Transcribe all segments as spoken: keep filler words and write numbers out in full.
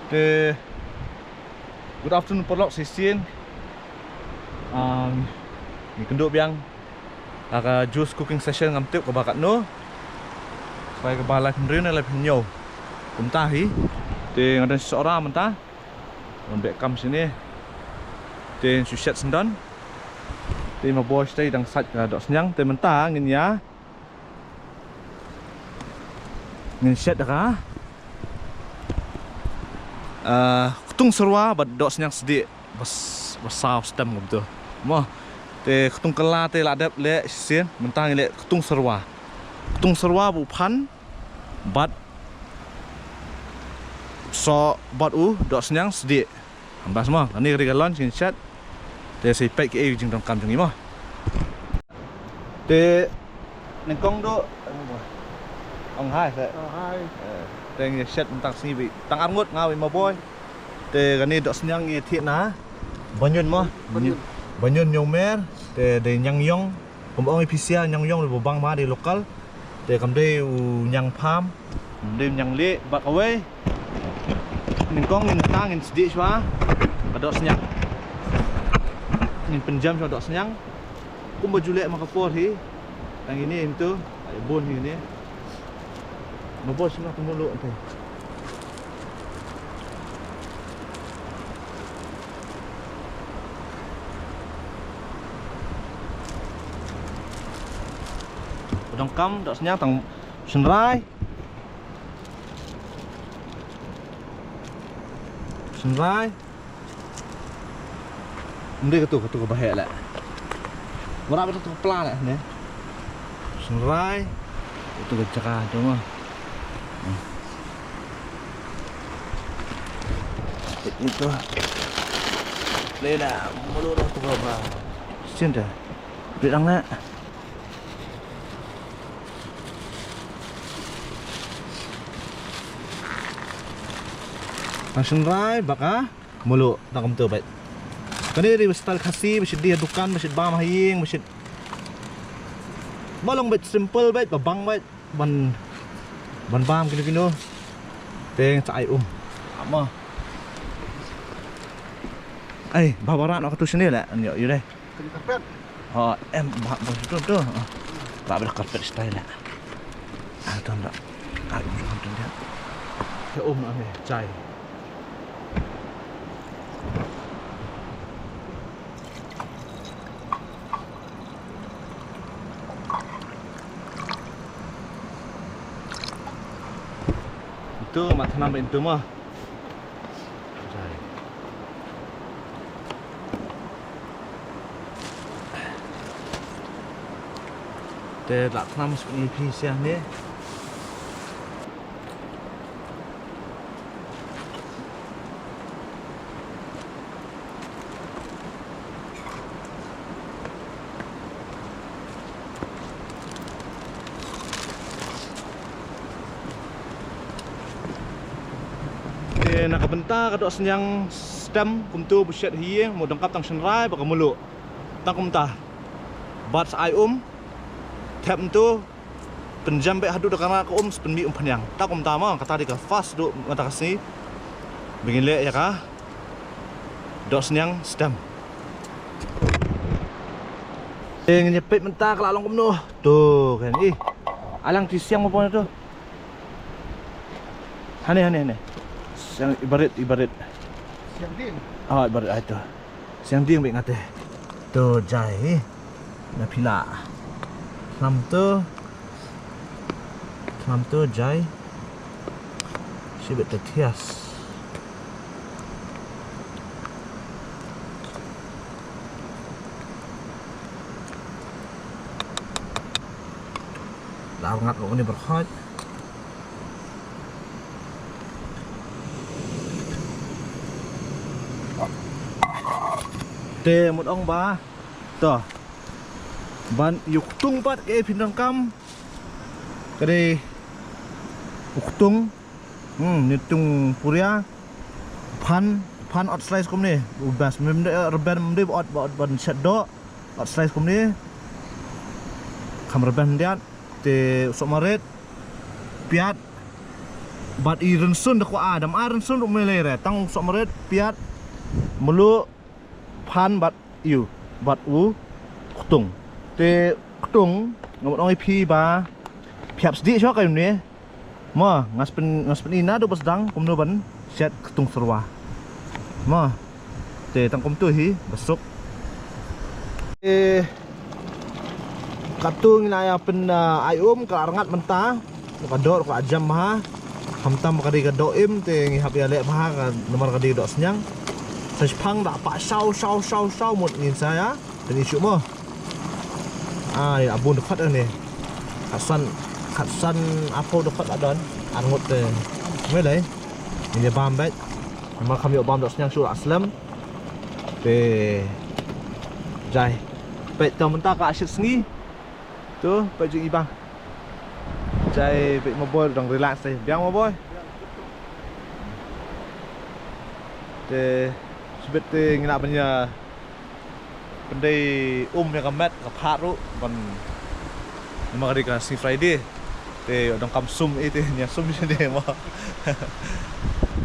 Te, good afternoon paralok shisien. Um, ngi kynduh biang ha ka juice cooking session, ngam tip kaba katno. Sa kaba laiphew hynriew ne laiphew hynñiew. Kumta hi. Te nga don shisha mynta. Ngan beh kam shane. Te shu shet syndon. Te ma boy shatei dang sait ka dohsniang. Te mynta ngin ïa Ngin shet da ka, ah, ktung syrwa bad dohsniang sdieh. Bas, bas saw stem kumto. Mo. Te ktung kylla te la dep leh shisien, mynta ngi leh ktung syrwa. Ktung syrwa ba u phan bad soh bad u dohsniang sdieh. Bas mo, kane ka dei ka launch ngin shet. Te sa peit kaei ka jingdonkam jong ngi mo. Te nyngkong duh ong hai se. Ong hai. Eh, te ngi shet mynta ka sngi beit tang arngut nga bad ma boy. Te kane dohsniang ngi thied na banyun mo. Banyun. Banyun ñiewmer. Te dei ñiangïong. Kum ong i phi sia ñiangïong dei ba bang ma dei local. Te kam dei u ñiang farm. Kam dei u ñiang lieh bad kawei. Nyngkong ngin tang ngin sdieh shuwa ka dohsniang. Ngin pynjem shuwa dohsniang. Kumba ju leh ma ka por hi. Tang ine ito. Ai bun hi ine. Ma bor sima kumba lo ante. Donkam dohsniang tang shynrai. Shynrai. Ym dei katu, katu kaba heh leh. Warap katu ka pla leh ne. Shynrai. Katu ka jaka tu ma. Itu. Leh dah mulu dah tu kaba. Sini dah. Beri dang leh. Shynrai baka mulu tang kumtu bad. Kane dei ba style Khasi ba shit dih dukan ba shit bam ha ïing ba shit. Ba long bad simple bad ba bang bad ban ban bam kino kino. Teng sa ai um. Ama. Ai ba barat nak tu sini lah. Yo yo deh. Kena karpet. Ha, em, ba, ba, tu, tu. Ha. Ba, ba, karpet style lah. Ah, tu, tu. Ah, tu, tu, tu, tu. Ya, um, ame, chai. Itu, mat tanam itu mah. Te la thnam sku ni phi sia ne. Te na ka bynta ka dohsniang stem kumtu ba shet hi mo dang kap tang shynrai ba ka mulu. Tang kumta. Bad sa ai um. Thep ntu. Pynjam beh haduh da ka na ka um sa pynmih um pynïang. Tang kumta mo kata dei ka fast duh mynta ka sngi. Ba ngin leh ïa ka dohsniang stem. Te ngin ïa peit mynta ka la long kumno. To kan i. Alang ti siang mo pon to. Hane hane hane. Siang ibarit ibarit. Siang ding. Ah ibarit ai to. Siang ding bik ngate. To jai hi. Na pila. Thnam to. Thnam to jai. Shibit ta thias. La ngat ko ni berkhot. Te mut ong ba to ban ïa u ktung pat ka e phin donkam. Ka dei u ktung. Hmm, ni ktung puria. Phan phan ot slice kumne. U bas mem de reben mem de ot ba ot ban shet do. Ot slice kumne. Kham reben diat. Te u sok marit. Piat. Bad i rynsun da kwah, dam ai rynsun ruh me lei re, tang u sohmarit, piat, mluh, phan bad ïu, bad u ktung. Te ktung, nga mut ong ïa phi ba phi hap sdieh shuwa ka ïa une. Mo, nga spen, nga spen ina do ba sdang kumno ban shet ktung syrwa. Mo. Te tang kumtu hi ba suk. Te katu ngi la ïa pyn, ah, ai um ka la rngat mynta. Ka doh ka la jam bha. Khamtam ka dei ka doh im te ngi hap ïa leh bha ka namar ka dei ka doh sniang. Sa shipang da pah shaw shaw shaw shaw mut ngin sa ïa. Te ngi shu mo. Ah, ïa bun dkhot ne. Khatsan, khatsan apo dkhot adon. Arngut te. Melei. Ngin ïa bam beit. Namar kham ïoh bam doh sniang shu la slem. Te jai. Peit to mynta ka shit sngi. Tu peit jong i bang. Jai peit ma boy dang relax te. Biang ma boy. Te shibit te ngi lah ban ïa pyndei um ïa ka met ka phad ruh ban namar ka dei ka sngi Friday. Te ïoh dang kam sum i te nia sum ïa dei ma.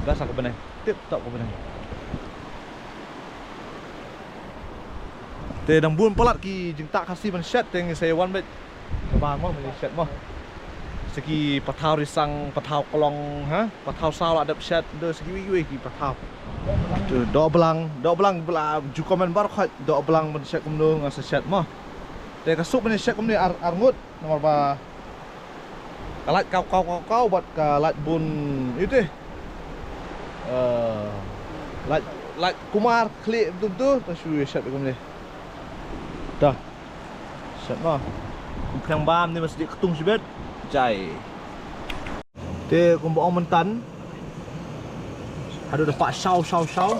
Dah sa ka bneng. Tip top ka bneng. Te dang bun palat ki jingtah Khasi ban shet te ngi sa wan beit. Kaba mo ban shet mo. Sa ki pathaw risang, pathaw klong, ha? Pathaw saw la dep shet, do sa ki wei wei ki pathaw. Tu doh blang, doh blang bla ju comment bar khot, doh blang ban shet kumno nga sa shet mo. Te ka suk ban shet kumne ar, arngut, namar ba ka lait kaw kaw kaw kaw bad ka lait bun ïu te. Eh, lait, lait kumar khlieh tu tu ta shu shet kumne. Ta. Shet mo. Kum pynbam ne mas dik ktung shibit. Jai. Te kumba ong myntan. Haduh da pah shaw shaw shaw.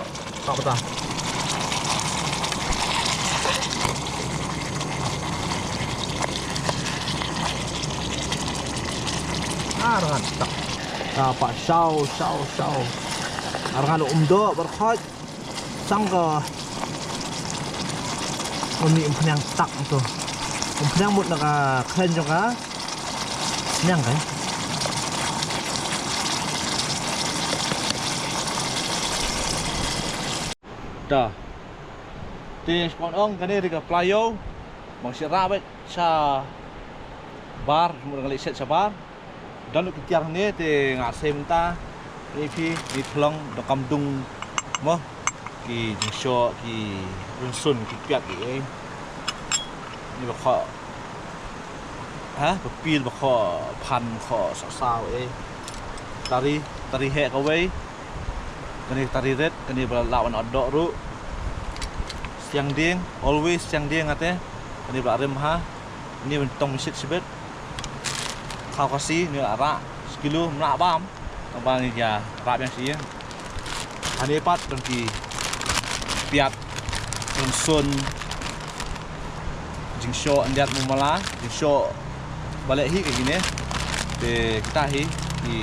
Pah bata. Ah, rangan tak. Da pah shaw shaw shaw. Ah, rangan um doh bar khot. Sang ka. Uni um pynïang tak tu. Um pynïang mut na ka kren jong ka. Pynïang ka. Da. Te spon ong kane ri ka playo. Mang shi rabet sha bar, mut ngali set sha bar. Don ki tiar ne te nga sei mynta. Ni phi, ni thlong, da kam dung mo. Ki jingshoh, ki rynsun, ki piat ki ei. Ni ba kho. Ha, ba pil ba kho, phan kho, sa saw ei. Tari, tari heh kawei. Kane tari ret, kane ba la wan doh ruh. Siang dieng, always siang dieng ate. Kane ba rim ha. Ni ban tong shit shibit. Khaw Khasi ni la rah, sekilo mla bam. Tang ba ni ja rah biang shi ïing. Ani pat don ki piat, rynsun, jingshoh ndiat mumala, jingshoh baleh hi ka kine. Te kita hi, ki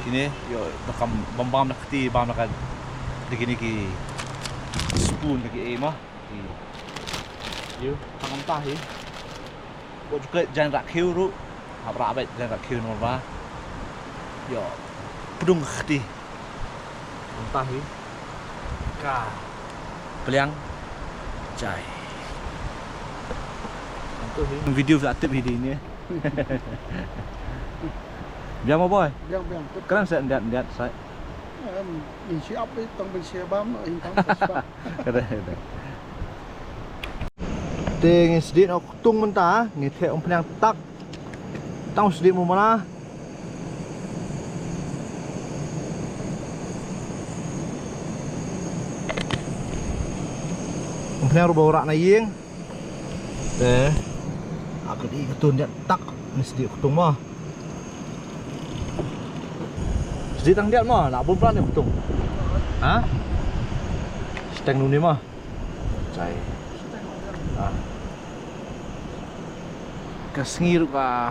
kine, ïoh, da kam bam bam na kti, bam na ka, da kine ki spoon, da ki ei ma. Ïoh, tang kumta hi. Bad ju klet jaiñ rah khiew ruh. Hap rah beit jaiñ rah khiew namar ba ïoh pdung kti. Kumta hi. Ka pliang jai. Kumta hi. Video sa tip hi di ni. Biang mo boy. Biang, biang. Kren sa ndiat, ndiat sa. Em, in siap tang ben siap bam, in tang pas bam. Kata, kata. Te ngi sdien ok ktung mynta, ngi theh um pynïang tak. Tang sdien mo mana. Um pynïang ruh ba u rah na ïing. Te. Ak di ka tun dia tak ngi sdien ok ktung mo. Sdien tang dia mo, la bun plan ni ktung. Ha? Steng nu ni mo. Chai. Ah. Ka sngi ruh ka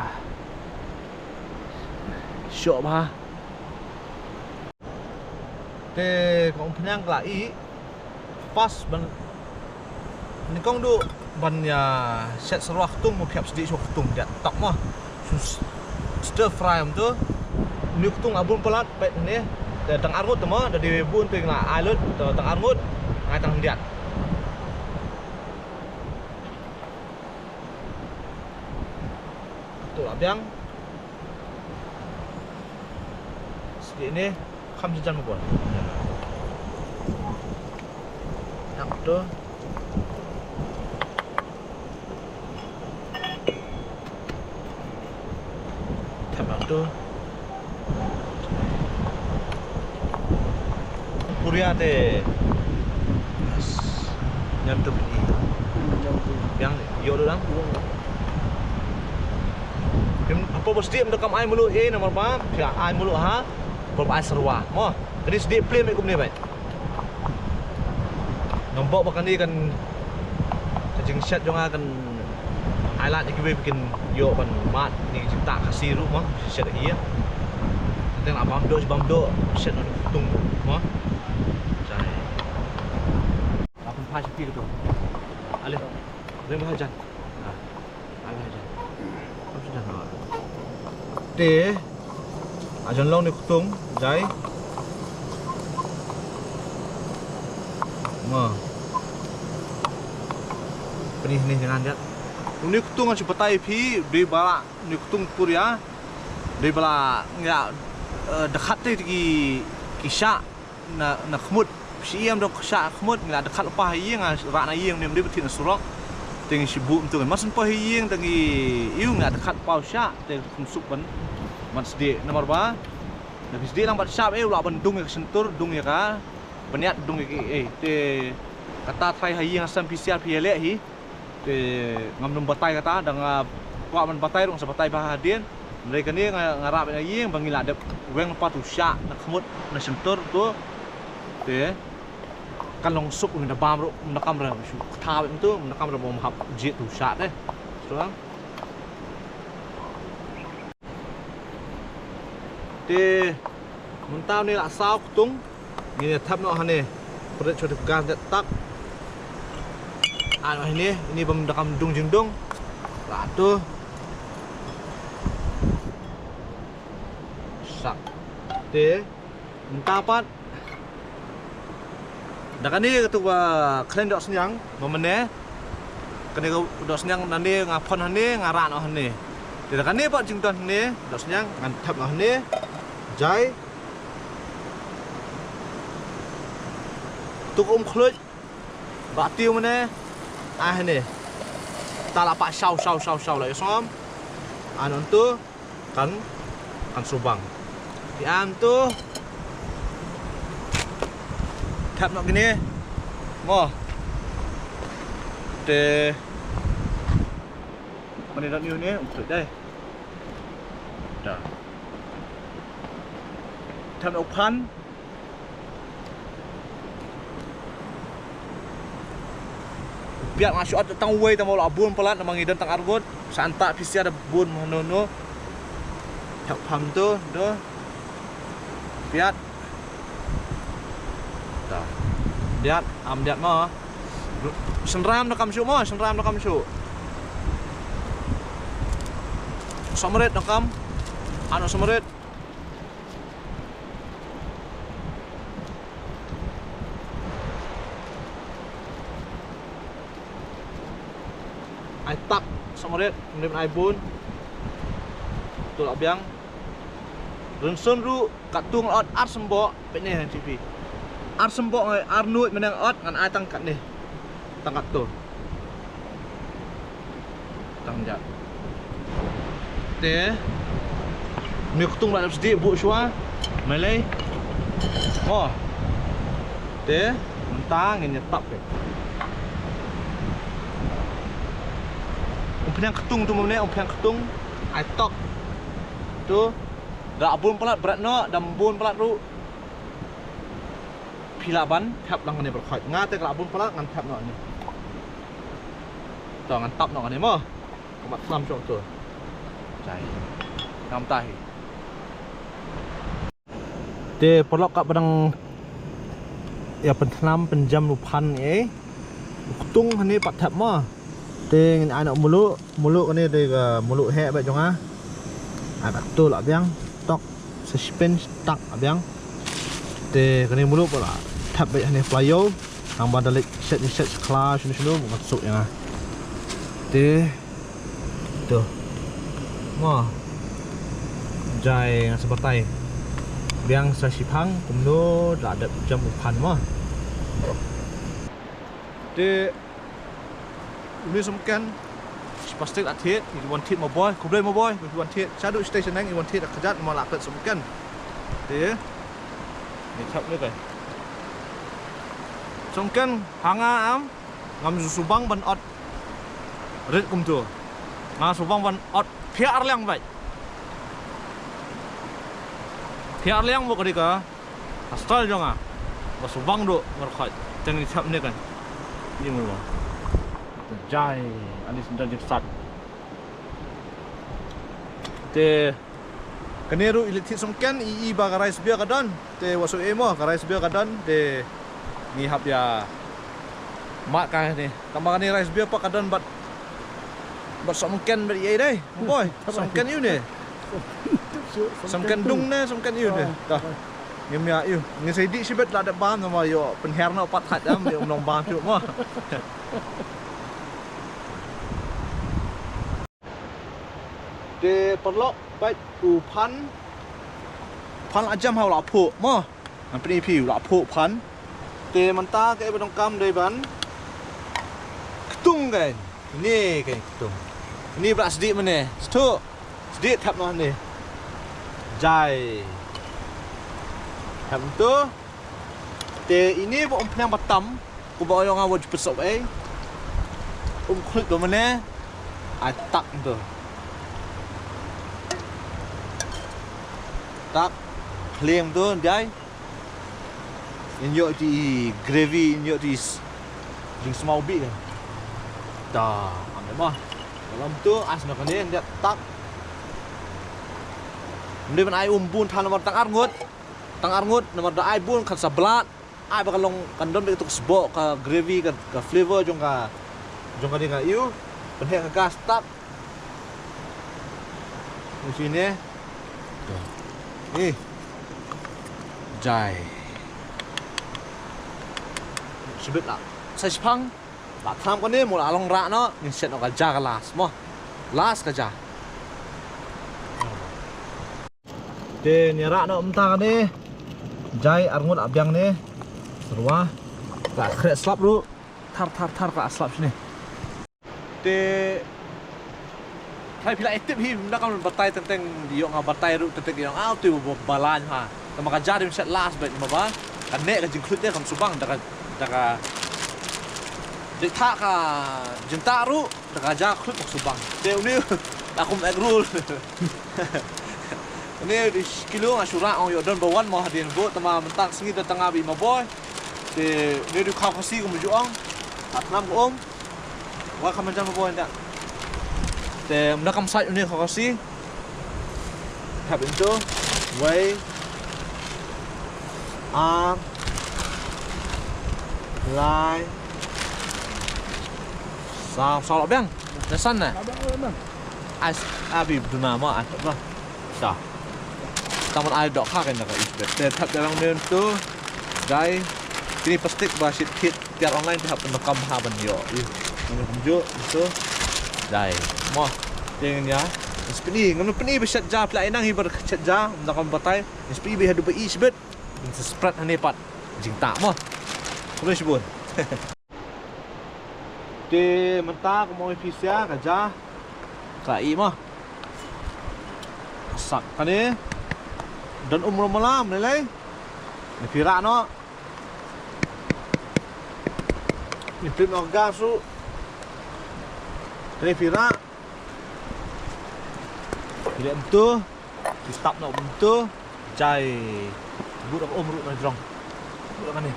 shoh bha. Te ka um pynïang ka la i pas ban nyngkong du ban ïa shet syrwa ktung mo, phi hap sdien shuh ktung dia tak mo. Shu stir fry um tu. Une u ktung la bun palat peit hangne. Te tang arngut te mo, da dei bun te nga ai lut, te tang arngut, nga ai tang khyndiat. Katu la biang. Sdie ne, kham sdang mo bun. Yang tu. Thep lang tu. Puria te. Nyam tu bini. Yang yo tu dang. Em, apa bos dia mendekam ai mulu eh, nomor ba, ya ai mulu ha. Bos ai serwa. Mo, kini sdie plem eh kumne bai. Ngam bok ba kane kan ka jingshet jong nga kan ai lad ïa kiwei ba kin ïoh ban mad ïa ka jingtah Khasi ruh mo, jingshet ïa. Teng la bam doh bam doh shet na ktung mo. Jai. Apun phai sha phi ka to. Ale. Rem ba hajan. Te ajan long ne ktung jai. Ma. Peni ne jangan jat. Une ktung ngan shu batai phi dei bala ne ktung puria. Dei bala nga, eh, dekat te ki ki sha. Na, na khmut. Shi ïam dong sha khmut, ngi la dekat lepas ha ïing, nga rak na ïing, nim dei betit na surok. Teng shi bu mtu. Mas pa ha ïing, teng ïu nga dekat pau sha, te khum suk ban. Man sdie, namar ba. Na sdie lang bat sha, eh, u la ban dung ïa ka sentur, dung ïa ka. Baniat dung ïa ka, eh, te. Kata trai ha ïing, asam P C R P L hi. Te ngam num batai kata, dang, ah, kwah ban batai ruh sa batai ba hadien. Hynrei kane nga, nga rap na ïing ba ngi la dep weng pat u sha na khmut na sentur tu. Te kan long suk ngi da bam ruh na kamra shu kata tu na kamra bom hap jied tu sha te. Suang. Te mynta ne la saw ktung. Ngin ïa thap noh hangne. Pret shu dep gas dep tak. Ano hangne, ini bym da kam dung jingdung. Lah tu. Sak. Te. Mynta pat. Da kane katu ba khleng dok sniang, ba mynne. Kane ka dok sniang nane nga phon hangne, nga rah noh hangne. Te da kane pat jingdon hangne, dok sniang, ngan thap noh hangne. Jai. Tuk um khluit. Ba tiu mane. Ah ne. Ta la pa shaw shaw shaw shaw la sngom. Anon tu kan kan subang. Ti am tu. Thap nok gini. Mo. Te. Mane dot niu ne untuk dai. Da. Thap nok phan. Piat nga shu at tang wei tang la bun palat namar ngi don tang arngut. Sa anta pisia da bun mano no. Thap pham tu do. Piat. Da. Diat am diat ma. Synram da kam shu ma, synram da kam shu. Samret da kam. Ano samret. Ai tak samret, mending ai bun. Tu la biang. Rynsun ruh kat tung ot ar sembok, pene han tipi. Ar sembok ngai ar nuit menang ot ngan ai tang kat ni. Tang kat tu. Tang jat. Te. Ni kutung ba dap sdi bu shwa. Malay. Oh. Te. Mentang ini tap ke. Umpiang ketung tu mene, umpiang ketung. Ai tok. Tu. Da bun palat brat no, da bun palat ru. Phi lah ban thep lang ne berkhot. Nga te lah bun palat ngan thep no ni. To ngan tap no ni mo. Kamat slam shok tu. Jai. Ngam tahi. Te paralok ka ba dang ïa pynthnam pynjam u phan eh. U ktung hangne pat thep mo. Te ngin ai noh mulu, mulu kane te ka mulu heh ba jong nga. Ai kat tu lah biang tok. Te shipin stak abiang. Te kane mulu pala thap beit hane flyover. Nang ba da leit shet ni shet khla shunu shunu ngat suk ïa nga. Te to. Mo. Jai nga sa batai. Biang sa shiphang kumno da dep jam u phan mo. Te Uni sumken. Shi plastik la thied, i wan thied mo boy, khublei mo boy, i wan thied. Shaduh station nang i wan thied ka jat mo la pet sumken. Te. Ni chap ni kai. Sumken hanga am ngam ju subang ban ot. Rit kumtu. Nga subang ban ot pia arliang bai. Pia arliang mo kadika. Astal jong nga. Ba subang do ngarkhot. Teng ni chap ni kan. Ni mo. Jai, ani sendal jek sat. Te kane ru ilit thit sumken i i ba ka rice beer ka don. Te wasu emo ka rice beer ka don te ni hap ya. Mat ka ni. Tang ba kane rice beer pa ka don bat bat sumken bat i ai dai. Boy, sumken yu ne. Sumken dung ne, sumken yu ne. Dah. Ngim ya yu. Ngi sai di shibet la da bam nama yo. Penher no pat hat am yo nong bam shu mo. Te paralok bait u phan. Phan la jam ha u la phu mo. Ngan pyni phi u la phu phan. Te mynta ka ba donkam dei ban ktung kan. Ni kan ktung. Ni bra sdi mane. Stu. Sdi thap noh ni. Jai. Thap tu. Te ini ba um pynang ba tam. Ku ba ong nga wat jepit sok eh. Um khut tu mane. Ai tak tu. Tak. Khling tu jai. In yo ti gravy in yo ti. Jing smau bi. Da, am dei ma. Dalam tu as na kane dia tak. Mending ai um bun than mar tang arngut. Tang arngut namar da ai bun kan sa blat. Ai ba ka long kan don bek tu sbo ka gravy ka, ka flavor jong ka jong ka ding ka iu. Pynheh ka gas tak. Ni sini. Ni. Jai. Sibit lah. Sa shipang. Ba tham kane mo la long ra no, ngin set no ka ja ka las mo. Las ka ja. Te ni ra no mynta kane. Jai arngut abiang ne. Serwa. Ka khreh slap ru. Thar thar thar ka slap sini. Te Trai phi la itip hi, mynta kam batai teng teng, ïoh nga batai ruh teng teng, ïoh nga tu ba balan ha. Tama ka ja rim set las bait ma ba. Ka ne ka jingkhlut de kam subang da ka da ka. Dei tha ka jingta ruh da ka ja khlut kam subang. Te uni la kum egg roll. Uni di kilo nga sura ong ïoh don ba wan mo hadien bo tama mynta sngi da tanga bi ma boy. Te uni di kha khasi kum ju ong. At nam ko ong. Wa kam jam boy nda. Te mna kam sait uni khasi. Hap into. Wei. Ar. Lai. Sa sa lo biang. Te san na. Ai abi duna ma ai ba. Sa. Taman ai dok ha kan ka is. Te thap dalam ni tu. Dai. Kini plastik ba shit kit. Tiar online te hap pyndonkam ha ban ïoh. Ih, ngan kumjuh, ito. Dai. Mo. Te ngan ïa. Ngan pyni, ngan pyni ba shet ja pla inang hi ba shet ja, ngan kam batai. Ngan pyni ba haduh ba i shibit. Ngan spread hane pat. Jingta mo. Kumno shibun. Te mynta ka mo pisa ka ja. Ka i mo. Sak kane. Don um rom malam ne lei. Ne pira no. Ni plim no gas ruh. Kane pira. Pira em tu. Ki stap no em tu. Jai. But ap um ruh na jrong. But ap kane.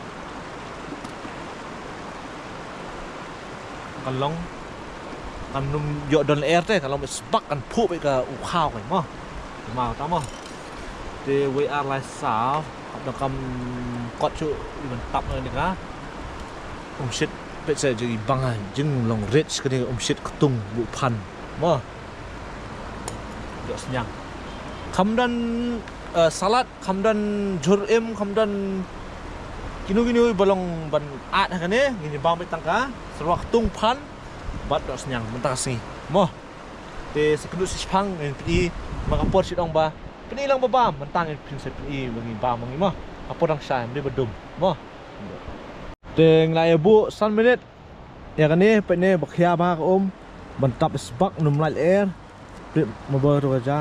Kan long. Kan num ïoh don air te, kan long sbak kan phuh bad ka u khaw kan mo. Ma ta mo. Te wei ar lai saw. Hap da kam kot shu i ban tap na ni ka. Um shit pet sa jing i bang a jing long rich ka ni um shit ktung bu phan. Mo. Jok snyang. Kam dan Eh, salad, kham don jhur im, kham don kino kino ba long ban add ha kane, ngin ïa bam beit tang ka syrwa ktung phan bad dohsniang mynta ka sngi. Mo. Te sa kynduh sa shipang ngin pyni ma ka por shu ong ba pyni lang ba bam, mynta ngin pyni sa pyni ba ngi bam ma ngi mo. Ka por dang shai, ym dei ba dum. Mo. Te ngi la ïa buh san minit. Ïa kane peit ne ba khia bha ka um ban tap sbak, nym lait lyer. Peit mo boy, to ka ja.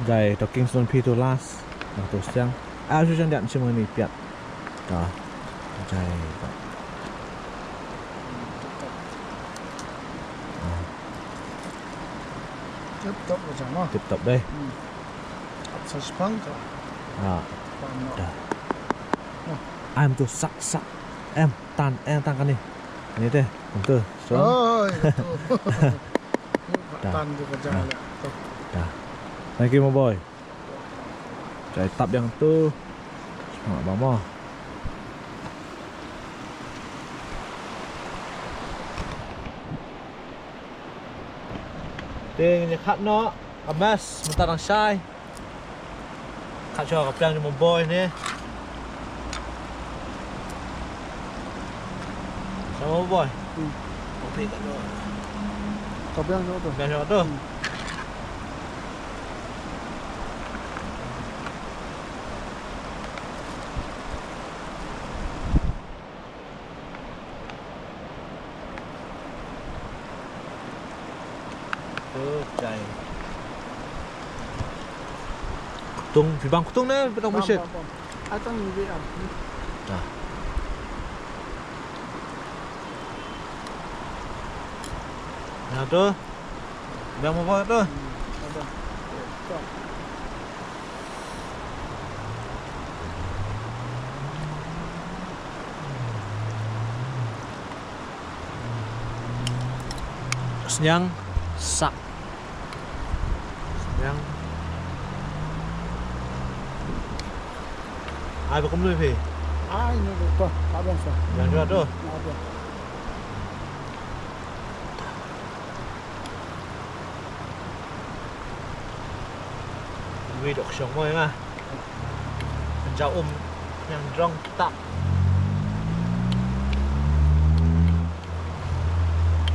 Jai to king stone phi to las. Na to siang. Ah, shu siang diat shim ngani piat. Ta. Jai. Ah. Tip top ka ja mo. Tip top dei. Hmm. Ap sa shipang ka. Ah. Pam no. Da. No. Am to sak sak. Em tan, em tan kane. Ni te, kumto. So. Oh, ïa to. Da. Tan tu ka ja. Da. Thank you, my boy. Jai tap ïa tu. Semangat bang mo. Te ngin ïa khat noh ka mess mynta dang shai. Khat shuwa ka pliang jong u boy ne. Shuwa u boy. Hmm. Ka pliang jong u. Ka pliang jong u tu. Pliang jong u tu. Hmm. Ktung, phi bam ktung ne, phi tang bushit. Ai tang ni bi am. Ah. Na tu. Bam mo tu. Hmm, ada. Sniang sak. Sniang. Ai ba kumno phi? Ai no to, ka bang sa. Yang jua tu. Na tu. Wi dok shong mo nga. Pynjaw um yang drong tak.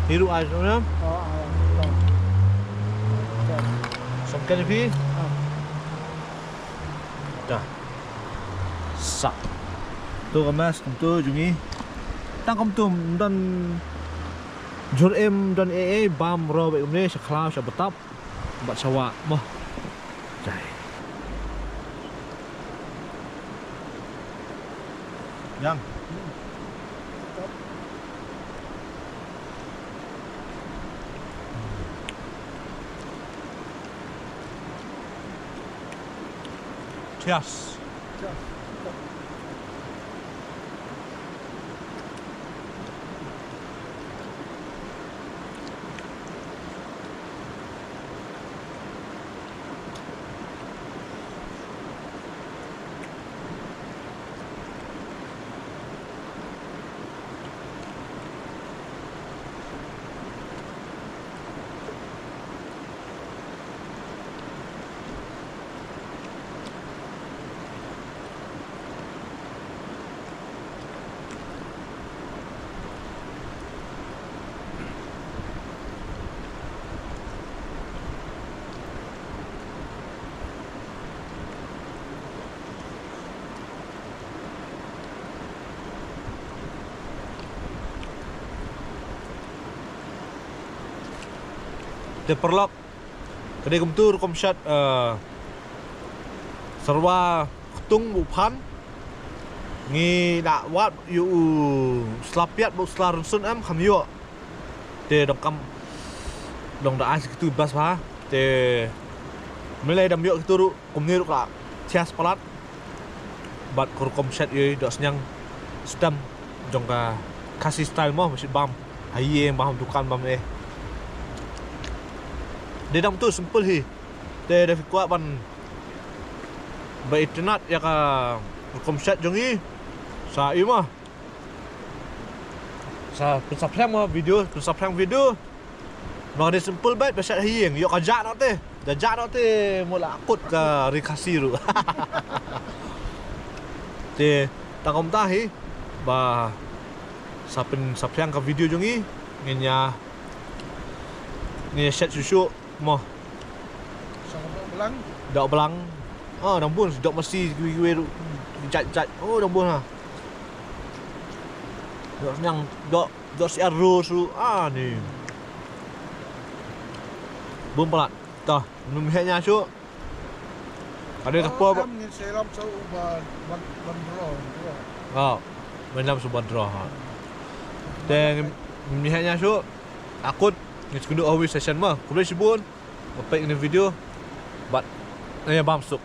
Hiru ai drong ya. Oh, ai. Som kan phi? Ah. Dah. Sak. Tu ka mess kumtu jong ngi. Tang kumtu don jhur im don e e bam ro be kumne sha khlaw sha batap. Bad sha wah mo. Jai. Yang. Cheers. Te paralok, ka dei kumtu rukom shet, eh, syrwa ktung ba u phan. Ngi la wad ïa u sla piat bad u sla rynsun em kham ïoh. Te donkam, dong da ai sa kitu bas bha. Te mynlei dam ïoh kitu ruh kumne ruh ka la thiah palat. Bad ka rukom shet ïoh doh sniang stem jong ka Khasi style mo, ba shet bam ha ïing, bam ha dukan, bam eh. Dei dang tu simple hi. Te da phi kwah ban ba itynnad ïa ka rukom shet jong ngi, sa ïoh mo. Sa pynsubscribe mo video, pynsubscribe video. Ba ka dei simple bad ba shet ha ïing, ïoh ka jah noh te. Ja ja noh te mo la kut ka ri Khasi ruh. Te tang kumta hi ba sa pynsaphriang ka video jong ngi, ngin ïa, ngin ïa shet shuh shuh mo. Sa ka doh blang. Doh blang. Ah, dang bun, doh masi kiwei kiwei ruh. Jait jait. Oh, dang bun ha. Doh sniang, doh, doh syiar ruh ruh. Ah, ni. Bun palat. Tah, ngim heh nia shuh. Ka dei ka por. Kam ngin sa lam sa u ba, ban, ban draw, draw. Ah, ban lam sa ban draw ha. Te ngim heh nia shuh. Akut ngin sa kynduh ha kawei session mo. Khublei shibun. Ba peit ïa kane ka video. Bad ngin ïa bam suk.